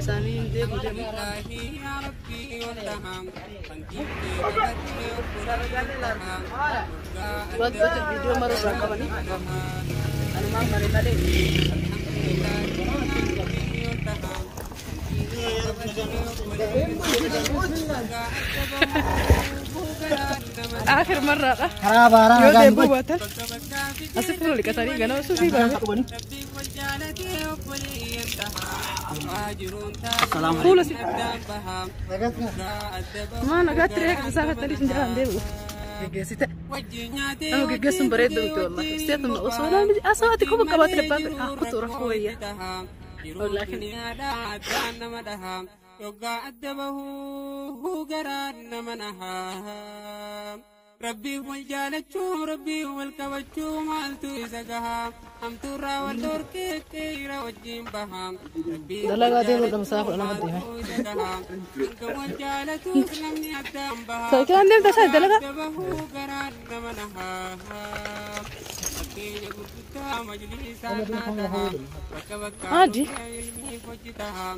Isaanii hin deemu deemu. Wantoota viidiyoo maruu irraa qabanii anumaan mare malee. Aakhir marraadha. Karaa baaraa Yoo nagaan deebi'uu baatan asi fuula dhiqatanii ganama suufii baame. Fuula si. Maa nagaatti reeqa isaa fattanii hin jalaan deebi'u. Geggeessite. Nama geggeessuun bareeddu miti wallahi. Isteetuma osoo namni asoo ati kuma qabaate dhibbaa fedha. Kutu rakkoo wayyaa. Wallaahi. Yoggaa adda bahuu garaan nama nahaa. Rabbii wal jaalachuu, rabbii wal qabachuu maaltu isa gahaa. Hamtuurraa wal dhorkee qeera wajjin bahaa. Rabbii wal Dalagaa deemuu dhamsaa 12 deeme. isa gahaa. Hanga wal jaalatuuf namni addaan bahaa. Saayikilaan deemta isaa dalagaa. Adda bahuu garaan nama nahaa. Fakkeenya gurguddaa majlisaa tahaa. Bakka bakkaa Adi. ilmiif hojjetahaa.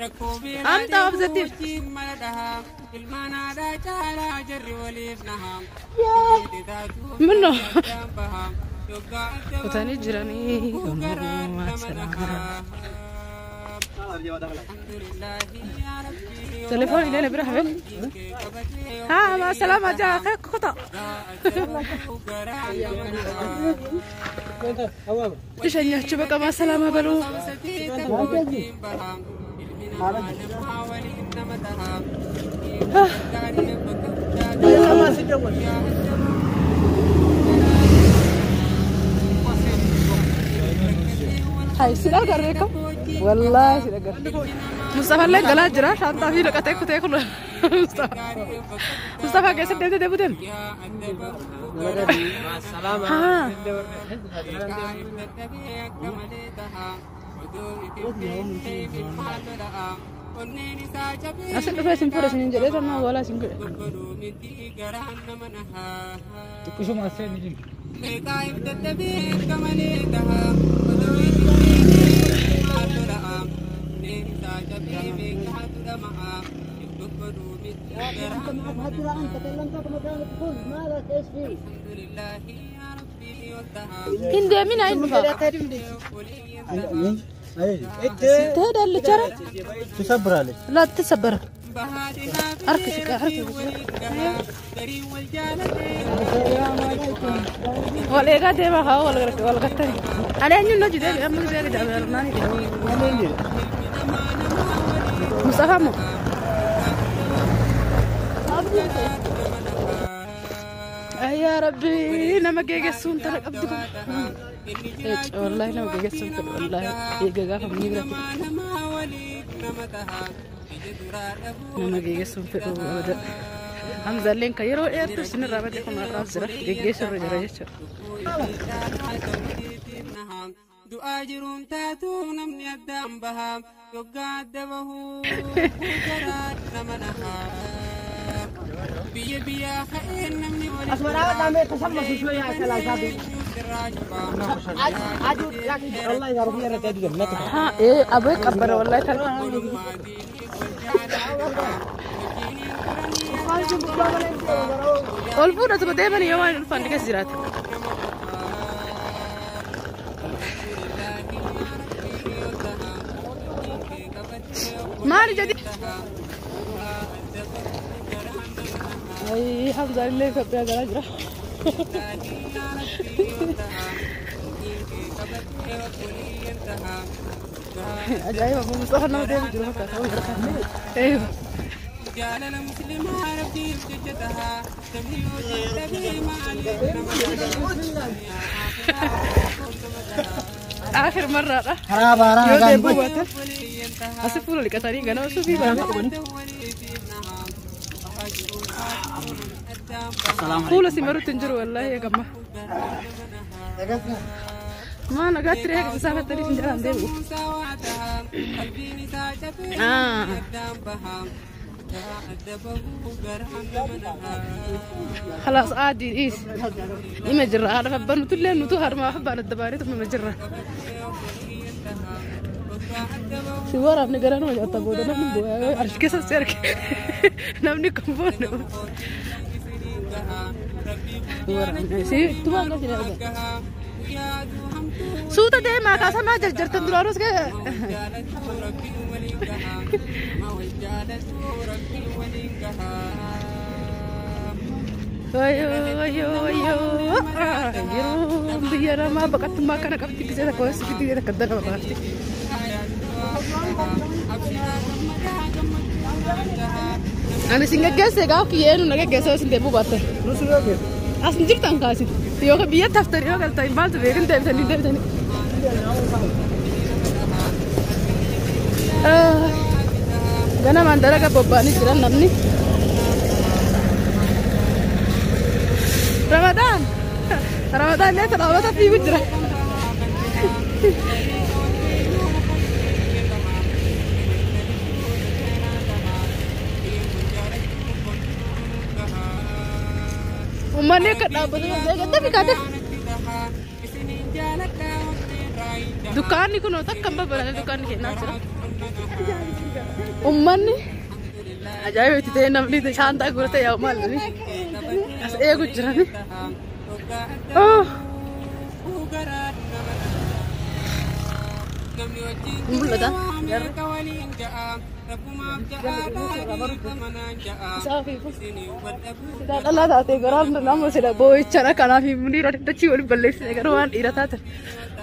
Rakkoo beelaa Amta obsatiif. wajjin mala dhahaa. Ilmaan aadaa caalaa jarri waliif nahaa. Minno. Addaan bahaa. Yoggaa adda Kutanii jiranii. bahuu garaan nama nahaa. Telefoon illee bira hafe. Haa maa salaama jaa kuta. Isheenyaachuu baqa maa salaama baluu. Hai si agarree kam? Wallaahi si agarree. Mustafaallee galaa jira shaantaa fi naqatee kutee kun Mustafaa keessa deemtee deemuu deemu. Haa. Asin dhufee isin fuudha isiniin jedhee sanaa walaa isin godhe. Xiqqishuma aseen jiru. Hin deemin ayin dhufa. ትሄዳለች። ኧረ ትሰብራለች። ላትሰበርም harka siqa harka wal eegaa deemaa haa wal wal gattani. Ani eenyuun hojii deebi amma gisee gadi armaani deema. Mustafaa moo? Yaa Rabbi nama geeggessuun tana qabdi kun. Wallaahi nama geeggessuun fedhu wallaahi eega gaafa ni biratti. Nama geeggessuun fedhu abada. Hamzaalleen kan yeroo dheertuu isinirraa badde kun har'aas jira geggeessurra jira jechuudha. Du'aa jiruun taatu namni addaan bahaa yoggaa adda bahuu garaa nama nahaa. Biyya biyyaa ka'een namni waliin Haa ee abee qabbana wallaahi tan. Ol fuudhatuma deemanii yoo waan hin ulfaanne keessa jiraate. Maali jedhi? Ayii Hamzaan illee Itoophiyaa galaa jira. Ajaa'iba Mustafa nama deemu jiru fakkaata. Eeyyo. Jaalala musliimaa rabbiif jecha tahaa namni yoo dadhabee maaliif nama Aakhir marraadha. Karaa baaraa Yoo nagaan deebi'uu baatan asi fuula dhiqatanii ganama suufii baame. Fuula si marutti hin jiru wallaahi eegamma. Maa nagaatti reeqa isaa fattanii hin jalaan deebi'u. Ah. خلاص عادي إيش إما جرة هذا فبان تلين نتو هرما فبان الدباري ثم مجرة. Si waraabni gara nama nyaata booda namni boo'aa achi keessa si arge namni kun boonne. Waraabni si tubaan galchine arga. Suuta deemaa kaasamaa jarjartan duraanus kee. Wayyoo wayyoo wayyoo yeroo biyya namaa baqattummaa kana qabdi gisee takka wasu biyya takka dana baafti. Ani sin gaggeesse gaafa kiyyeenu na gaggeesse isin deemuu baatte. As hin jirtan kaasin yookaan biyyatti haftanii yoo galtan maaltu beekin deebitanii deebitanii. Ganamaan dalaga bobba'anii jiran namni. Ramadaan Ramadaan illee talaabata fiigu jira. Uummanni akka dhaabbatu dafi kaate. Dukkaanni kun takka hin babbadanne dukkaanni kennaa jira. Uummanni ajaa'iba itti ta'e namni shaantaa guurate yaa'u maal as eegu jirani. Mul'ata. Silaa dhalaa taatee garaan nama sila boo'ichaan akkanaaf dhiira dachii waliin balleessine garuu waan dhiira taatan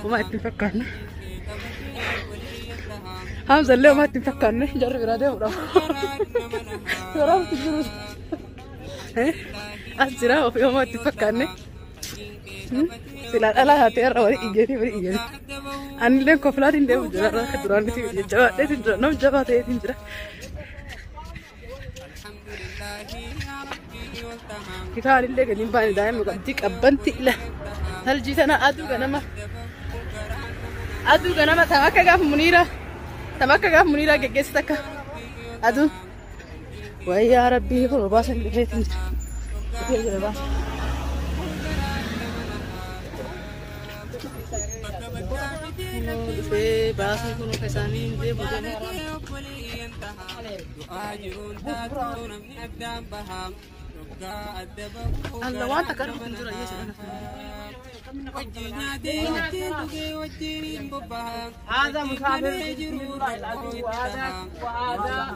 homaa itti hin fakkaanne. Hamza illee homaa itti hin fakkaanne jarri biraa deemuudhaaf. Garaan itti jiru. As jira ofii homaa itti hin fakkaanne. Silaa dhalaa taatee irra walii iyyeetii walii iyyeetii. Anillee koflaatiin deemu jira akka duraan itti jabaadheetiin jira nama jabaa ta'eetiin jira. Kitaanillee gadi hin baane daa'ima qabdi qabbanti ila taljii tana aduu ganama aduu ganama tam akka gaafa muniira tam akka gaafa muniiraa geggeessite akka aduun wayyaa rabbii kun baasan dhufeetiin jira dhufee jira baasa. Dhufee baasni kun akka isaanii hin deemu jedhee. Alla waan takka dhufu hin jira jechuudha. هذا مسافر وهذا وهذا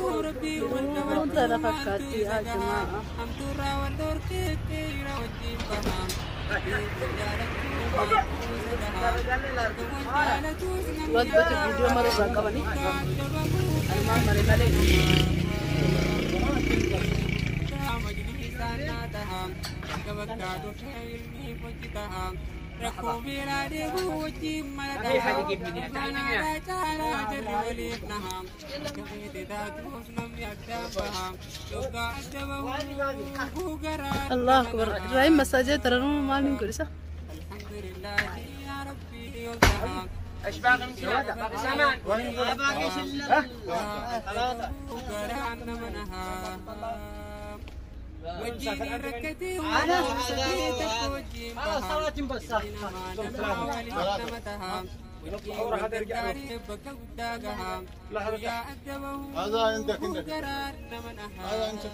Wanta fakkaatti yaa jamaa. Wanti viidiyoo mara irraa qabanii anumaan malee malee. Allah akbar. Ibrahim masaajee taranuu maal hin godhisa? ايش باقي من باقي سامان ما باقيش الا ثلاثه. انا صلاه بس هذا عندك عندك هذا عندك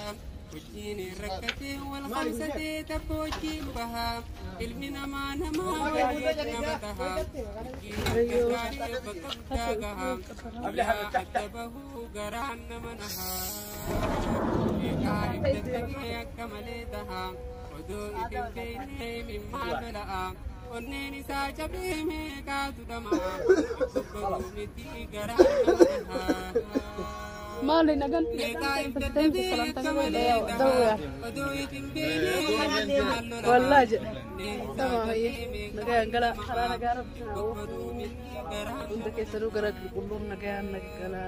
عندك وجيني ركتي والخمسة تبوجي بها علمنا ما نما ونمتها Maali nagan wallahi jedhe sama hayyee nagaan gala karaa nagaa rabbi hunda keessanuu gara qulqulluun nagaan nagala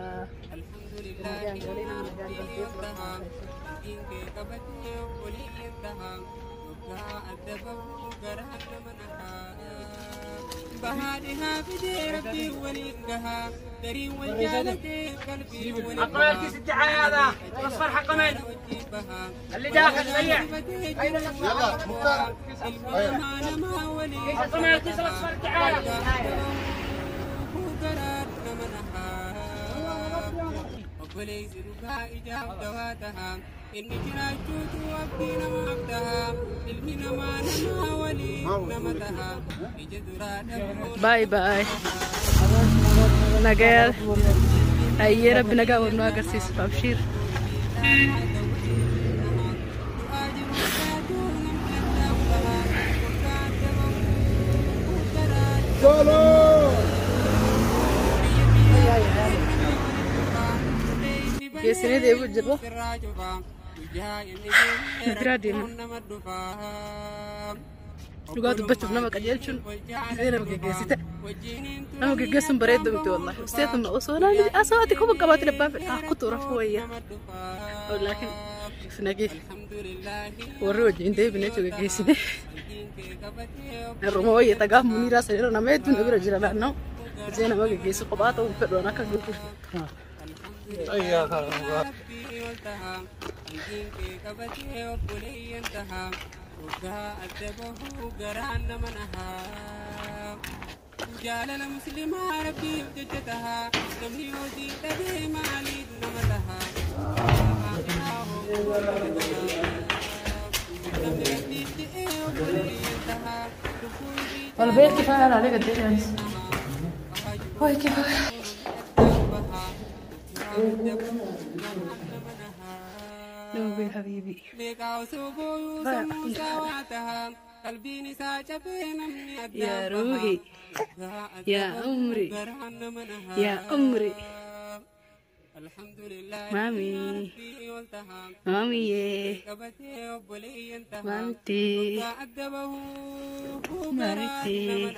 nagaan galee nama nagaan galtee. حق الكيس الدعاية هذا الاصفر حق من؟ اللي داخل سريع. يلا مختار. حق من الكيس الاصفر الدعاية. Bye bye. Nagaa ayyee rabbi nagaa wal nu agarsiisu abshiir. Geessinee deebi'u jirra. Biraa deema. Dhugaa dubbachuuf nama qajeelchuun gisee nama geggeessite. Nama geggeessuun bareedduu miti wallahi. Usteetuma osoo namni asoo ati koba qabaate labbaa fedha. Kutu rafuu wayya. Laakiin nagee warri wajjin deebine jechuun geggeessine. Irruma wayya tagaa muniiraa sanirra nama hedduun na bira jira naannoo. Gisee nama geggeessu kophaa ta'uun fedhuun akka guutuu. جالل مسلم ربي جدتها نمني ودي تبي مالي نمتها والبيت كفاية عليك قد ايه هاي كفاية. نوبي حبيبي. يا روحي يا عمري يا عمري مامي مامي مامتي مامتي.